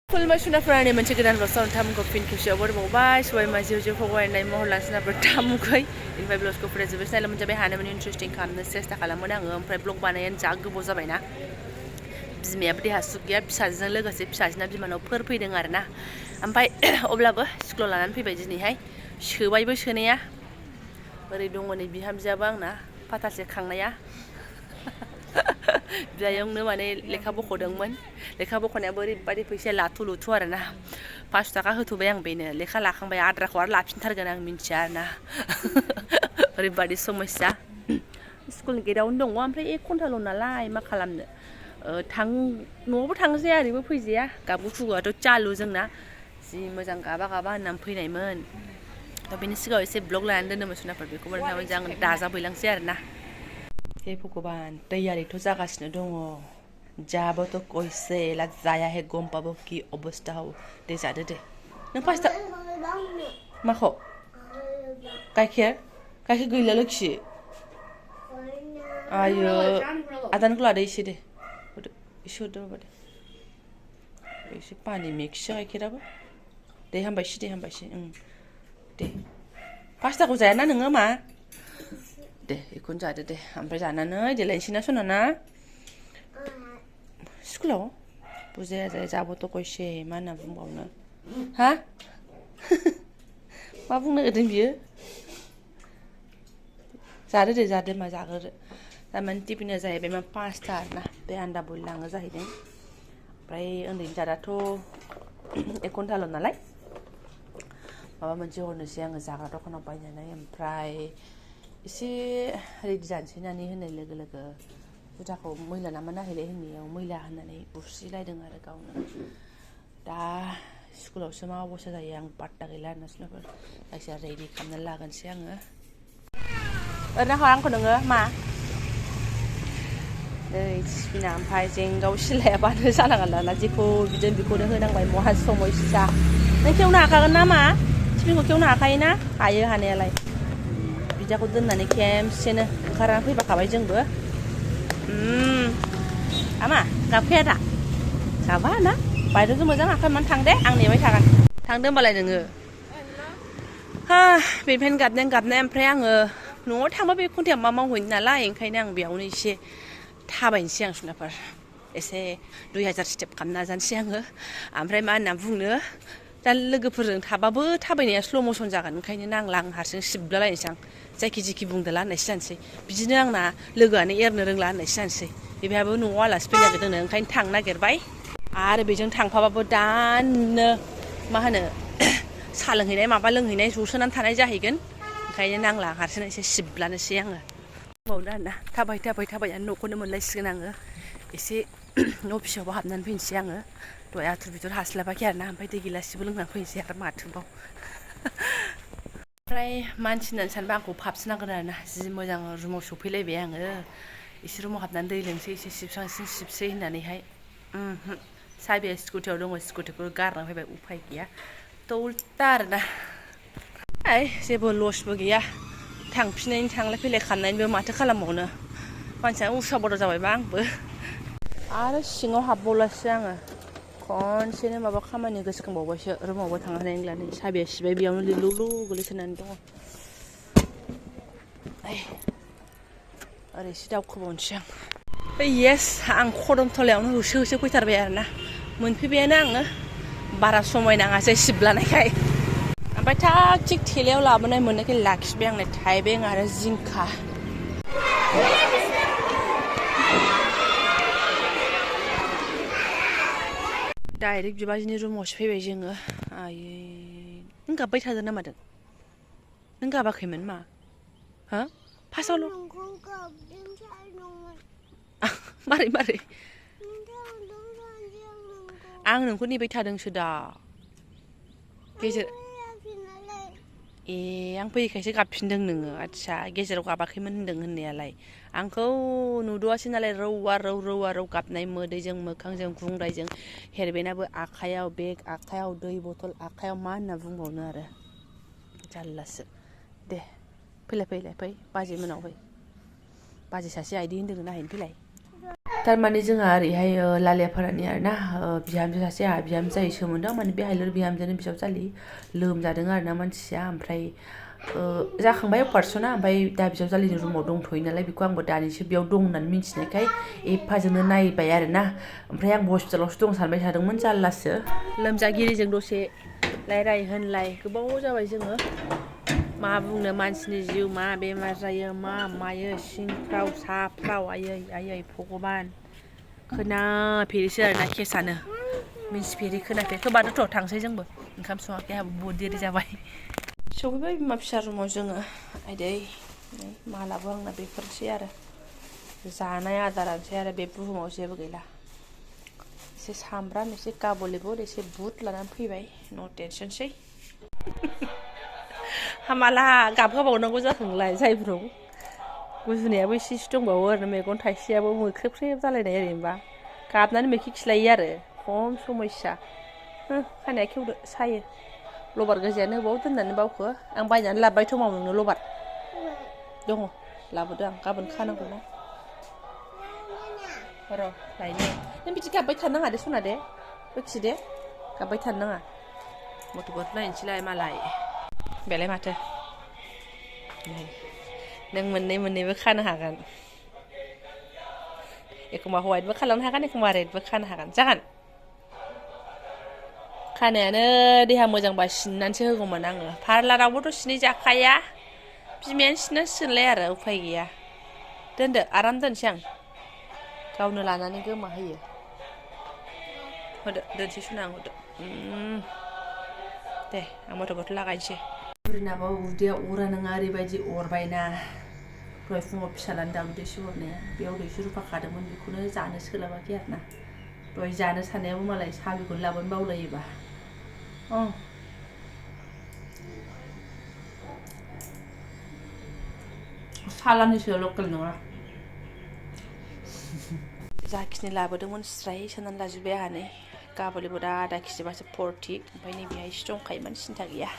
खुलुमबाय सुनाफोरानि मोनसे गोदान बक्सआव नोंथांमोनखौ फिन खेबसेयाव बरबावबाय सबाय मा जिउ फरायनाय महर लासिनाफोर थामुखै इनिफ्राय ब्लगखौ फोजोबबाय स्टाइल मोनजाबाय हानायमानि इन्टारेस्टिं खालामनो सेस्था खालामोन आङो ओमफ्राय ब्लग बानायनायानो जा गोबाव जाबायना बिमायाबो देहा सुख गैया फिसाजों लोगोसे फिसाजोना बिमानावफोर फैदों आरोना ओमफ्राय अब्लाबो स्कुलाव लानानै फैबाय दिनैहाय सोबायबो सोनाया ओरै दङ नै बिहामजोआबो आंना फाथालसे खांनाया बियायंनो माने लेखा बख'दोंमोन लेखा बख'नायाबो ओरैबायदि फैसा लाथु लुथु आरोना 5 थाखा होथ'बाय आं बेनो लेखा लाखांबाय आद्राखौ आरो लाफिनथारगोन आं मिन्थिया आरोना ओरैबायदि समस्या स्कुलनि गेटआवनो दङ ओमफ्राय 1 घन्टाल' नालाय मा खालामनो न'आवबो थांजाया ओरैबो फैजाया गाबगु खुगुआथ' चालु जोंना जि मोजां गाबा होननानै फैनायमोन दा बेनि सिगाङाव एसे ब्लग लानानै दोनदोंमोन सुनाफोर बेखौबो नोंथांमोनजों आं दाजाबहैलांसै आरोना हे भगवान दैयारिथ' जागासिनो दङ जाबो तो कैसे लग जाया है गम पाबो की अवस्था हो दे जादो दे नों पास्ता माखौ गाइखेर गैला लोखि आयो आदानिखौ लादो एसे दे एसे हरदो बाबा दे एसे पानि मिक्स गाइखेराबो दे हामबायसै दे पास्ताखौ जायाना नोङो मा दे बेखौनो जादो दे ओमफ्राय जानानै देलायनोसै ना सनाना स्कुलाव बुजाया जाया जाबोथ' कैसे मा होनना बुंबावनो हा मा बुंनो नागिरदों बियो जादो दे जादो मा जाग्रोदो थारमाने टिफिना जाहैबाय मा पास्ता आरोना बे आन्दा बयल लाङो जाहैदों ओमफ्राय उन्दैनि जादाथ' 1 घन्टाल' नालाय माबा मोनसे हरनोसै आङो जाग्रा दखानाव बायनानै ओमफ्राय एसे रेडि जानोसै नानि होननाय लोगो लोगो जुथाखौ मैला नामा नायहैलाय होननायाव मैला होननानै बुस्रिलायदों आरो गावनो दा स्कुलावसो मा अबस्था जायो आं पात्ता गैला आरोना सुनाफोर जायखिजाया रेडि खालामनानै लागोनसै आङो ओरैनो हर आंखौ नोङो मा नै टिफिना ओमफ्राय जेंगाव सिलायाबानो जानाङा दाना जेखौ बिदों बेखौनो होनांबाय महा समस्या नों खेवनो हाखागोन ना मा टिफिनखौ खेवनो हाखायोना हायो हानायालाय बिदाखौ दोननानै खेमसेनो ओंखारनानै फैफाखाबाय जोंबो आमा गाबखाया दा गाबा ना बायद'जों मोजां आखाइ मानो थां दे आं नेबाय थागोन थांदो होमबालाय नोङो बेनिफ्रायनो गाबनाय ओमफ्राय आङो न'आव थांबा बे घन्टायाव मा मावहैनो नालाय ओंखायनो आं बेयावनो एसे थाबायनोसै आं सुनाफोर एसे 2000 स्टेप खालामनो नाजानोसै आङो ओमफ्राय मा होनना बुंनो दा लोगोफोरजों थाबाबो थाबायनाया स्ल' मसन जागोन ओंखायनो नांला आं हारसिं सिबलालायनोसै आं जायखि जिखि बुंदोला होननायसो जानोसै बिदिनो आंना लोगोआनो एरनो रोंला होननायसो जानोसै बेहाबो न'आव आलासि फैनो नागिरदोंनो ओंखायनो थांनो नागिरबाय आरो बेजों थांफाबाबो दानो मा होनो साहा लोंहैनाय माबा लोंहैनाय जसोनानै थानाय जाहैगोन ओंखायनो नांला हारसिं एसे सिबलानोसै आङो बावनो आरोना थाबायनानै न'खौनो मोनलायसिगोन आङो एसे न' फिसायावबो हाबनानै फैनोसै आङो दहाय आथुर बिथुर हास्लाबाखै आरोना ओमफ्राय दै गिलासबो लोंनानै फैनोसै आरो माथोबाव ओमफ्राय मानसि होननानै सानबा आंखौ फाबसनांगोन आरोना जि मोजां रुमाव सफैलायबाय आङो एसे रुमाव हाबनानै दै लोंसै एसे सिबसै होननानैहाय साबिया स्कुटियाव दङ स्कुटिखौ गारना फैबाय उफाय गैया थ' उल्टा आरोना जेबो लसबो गैया थांफिननायनि थांलाय फैलाय खालामनायनिबो माथो खालामबावनो मानसिया उसुा बदा जाबायबा आंबो आरो सिङाव हाबबावलासो आङो खनसेनो माबा खामानि गोसोखांबावबायसो रुमावबो थांनो हानाय नंला नै साबिया सिबाय बेयावनो लिलुलु गोलैसोनानै दङ ओरैसो दावखोबावनोसै आं येस आं खदमथलायावनो होसो फैथारबाय आरोना मोनफैबायानो आङो बारा समाय नाङासै सिबलानायखाय ओमफ्राय थाग थिग थेलायाव लाबोनाय मोननायखाय लाखिबाय आंनो थाइबें आरो जिंखा डाइरेक्ट बिबाजैनि रुमावसो फैबाय जोङो आयै नों गाबबाय थादों ना मादों नों गाबाखैमोन मा हो फार्स्टआवल' मारै आं नोंखौ नेबाय थादोंसो दा गेजेर आं फैयैखायसो गाबफिनदों नोङो आदसा गेजेराव गाबाखैमोन होनदों होननायालाय आंखौ नुदोआसै नालाय रौ गाबनाय मोदैजों मोखांजों गुंग्रायजों हेरबेनाबो आखाइयाव बेग आखाइयाव दै बथल आखाइयाव मा होनना बुंबावनो आरो जारलासो दे फै बाजै मोनाव फै बाजै सासे आइदि होनदों नायहैनो फैलाय थारमाने जोंहा ओरैहाय लालियाफारानि आरोना बिहामजो सासे आंहा बिहामजो जायै सोमोन्दों माने बेहाय बिहामजोनि बिजावजालि लोमजादों आरोना मानसिया ओमफ्राय जाखांबाय अपारेसना ओमफ्राय दा बिजावजालिनि रुमाव दंथ'यो नालाय बेखौ आंबो दानिसो बेयाव दं होननानै मिन्थिनायखाय एफाजोंनो नायबाय आरोना ओमफ्राय आंबो हस्पिटालावसो दं सानबाय थादोंमोन जारलासो लोमजागिरिजों दसे रायलाय होनलाय गोबाव जाबाय जोङो मा बुंनो मानसिनि जिउ मा बेमार जायो मा मायो सिंफ्राव साफ्राव आयै आयै भगबान खोनाफेरिसो आरोना केसानो मिन्थिफेरि खोनाफेरि खोबानोथ' थांसै जोंबो ओंखाम सङाखै आंहाबो बहुद देरि जाबाय सफैबाय बिमा फिसा रुमाव जोङो आइदै मालाबो आंना बेफोरसै आरो जानाय आदारानोसै आरो बे बुहुमाव जेबो गैला एसे सामब्राम एसे काबुलिबुर एसे बुट लानानै फैबाय न' टेनसनसै माला गाबहोबावनांगौ जाखोलाय जायफ्राव गुजुनायाबो एसे दंबावो आरो मेगन थाइसेयाबो मोख्रेब जालायनाय ओरैनोबा गाबनानै मोखि खिलायो आरो खम समयसा खानाया खेवदो सायो लबार गोजायानो बबाव दोननानै बावखो आं बायनानै लाबोबायथ' नोंनो लबार दङ लाबोदो आं गाबोन खानांगौना र' लायनो नों बिदि गाबबाय थानो नाङा दे सना दे बोखि दे गाबबाय थानो नाङा गथ'फोर नायनोसैलाय मालाय बेलाय माथो नों मोननैबो खानो हागोन एखमबा हवाइटबो खालामनो हागोन एखमबा रेडबो खानो हागोन जागोन खानायानो देहा मोजांबा सिननानैसो होगौमोन आङो पार्लारावबोथ' सिनै जाखाया बिमायानो सिननांसिगोनलाय आरो उफाय गैया दोनदो आराम दोनसै आं गावनो लानानै गोमा होयो होदो दोनसै सना आं होदो दे आं गथ'खौथ' लागायनोसै बुरिनाबो उदैया अरा नङा ओरैबायदि अरबायना दहाय फुङाव फिसालानि दाउदै दैसे हरनाया बेयाव दैसे रुफा खादोंमोन बेखौनो जानो सोलाबाखै आरोना दहाय जानो साननायाबो मालाय साबिखौनो लाबोनो बावलायोबा सालानिसो लकेल नङा जाखिनि लाबोदोंमोन स्राय सोनानै लाजोब्बाय आंहा नै गाबोलिबो आधा केजिबासो 40 ओमफ्राय नै बेहायसो दंखायोमोन सिन्था गैया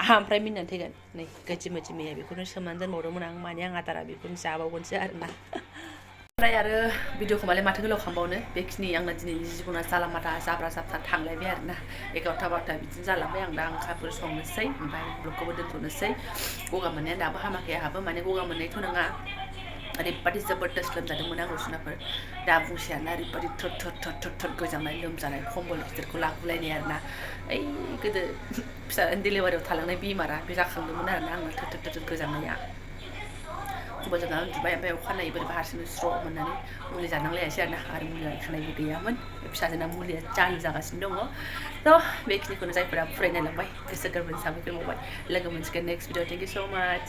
आहा ओमफ्राय मिनिनानै थैगोन नै गोदि मोदि मैया बेखौनो सोमनानै दोनबावदोंमोन आं माने आं आदारा बेखौनो जाबावगोनसो आरोना ओमफ्राय आरो भिडिअखौ मालाय माथो गोलाव खालामबावनो बेखिनि आंना दिनैनि जिबना जालामाथा जाब्रा जाब्था थांलायबाय आरोना 11ता 12ता बिदिनो जालांबाय आं दा ओंखामफोर संनोसै ओमफ्राय ब्लगखौबो दोनथ'नोसै गगा मोननाया दाबो हामाखै आंहाबो माने गगा मोननायथ' नङा ओरैबादि जबरदस्त लोमजादोंमोन आं रुसुनाफोर दा बुंसैयाना ओरैबादि थोद गोजांनाय लोमजानाय खम्बल गिदिरखौ लाबोलायनाय आरोना ओइ गोदो फिसा डिलिभारियाव थालांनाय बेमारा बे जाखांदोंमोन आरोना आंना थोद गोजांनाया खम्बल जोमनानै उन्दुबाय ओमफ्राय अखानायै बोरैबा हारसिंनो स्र' मोननानै मुलि जानांलायासै आरो मुलि लायखानायबो गैयामोन फिसाजोना मुलिया चालु जागासिनो दङ थ' बेखिनिखौनो जायफोरा फरायनायलांबाय गोसो गोरबोनि साबायखर बावबाय लोगो मोनसिगोन नेक्स्ट भिडिअ थेंक इउ स' माच